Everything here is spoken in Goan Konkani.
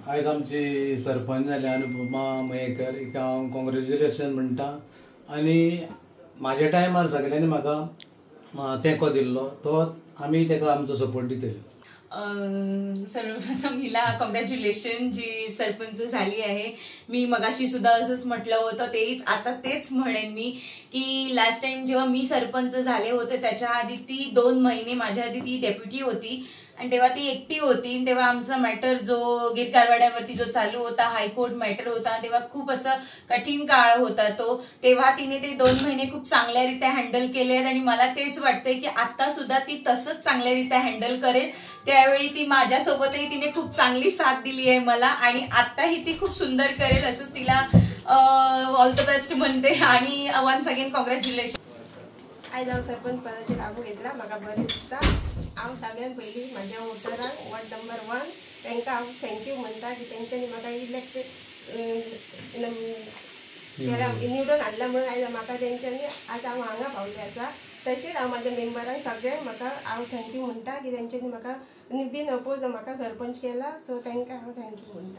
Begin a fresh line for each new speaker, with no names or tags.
आयज आमची सरपंच जाल्या अनुपमा मयेकर, हिका हांव कॉंग्रेच्युलेशन म्हणटा. आनी म्हाज्या टायमार सगल्यांनी म्हाका तेंको दिल्लो, तो आमी तेका आमचो सपोर्ट दितले.
सर्वप्रथम हिला कॉंग्रॅच्युलेशन, जी सरपंच झाली आहे. मी मगाशी सुद्धा असंच म्हटलं होतं, तेच आता तेच म्हणेन मी की लास्ट टाइम जेव्हा मी सरपंच झाले होते त्याच्या आधी ती 2 महिने माझ्या आधी ती डेप्युटी होती आणि तेव्हा ती एकटी होती. तेव्हा आमचा मॅटर जो गिरकारवाड्यावरती जो चालू होता, हायकोर्ट मॅटर होता, तेव्हा खूप असं कठीण काळ होता तो. तेव्हा तिने ते 2 महिने खूप चांगल्यारीत्या हँडल केले आहेत आणि मला तेच वाटतंय की आता सुद्धा ती तसंच चांगल्यारीत्या हँडल करेल. त्यावेळी ती माझ्यासोबतही तिने खूप चांगली साथ दिली आहे मला आणि आताही ती खूप सुंदर करेल असंच तिला ऑल the best म्हणते आणि वन्स अगेन कॉंग्रॅच्युलेशन.
आयज हांव सरपंच पदाचेर लागू घेतला, म्हाका बरें दिसता. हांव सगळ्यान पयलीं म्हाज्या वोटरांक वॉर्ड नंबर 1 तांकां हांव thank you म्हणटा की तेंच्यांनी म्हाका इलेक्ट निवडून हाडला म्हणून आयज म्हाका तेंच्यांनी आज हांव हांगा पावलें आसा. तशेंच हांव म्हाज्या मेंबरांक सगळ्यांक म्हाका हांव thank you म्हणटा की तेंच्यांनी म्हाका बिन अपोज म्हाका सरपंच केला, सो तांकां हांव thank you म्हणटा.